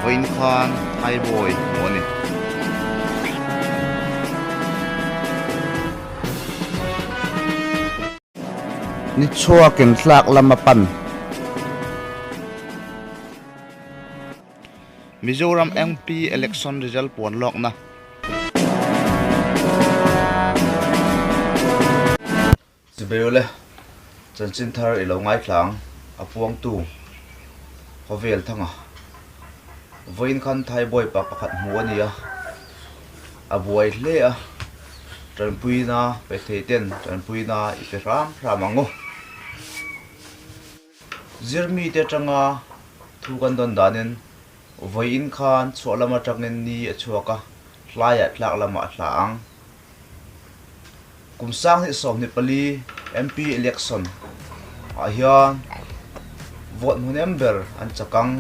Vawiin khan Thaibawi hmuh a ni. Ni chhuakin tlak lam a pan. Mizoram MP Election result puan lawkna. Chibeule, chanchin thar i lo ngaithlang a puangtu Khawvel Thanga. Vawiin khan Thai bawipa pakhat hmu a ni a, a buai hle a, tanpuina pe thei ten tanpuina i pe hram hram ang u. Zirmite atanga thu kan dawn danin vawiin khan chhuah lam atangin ni a chhuak a, hlaiah tlak lamah a hla ang. Kum 2024 MP election ah hian vote hmuhnem ber an chak ang.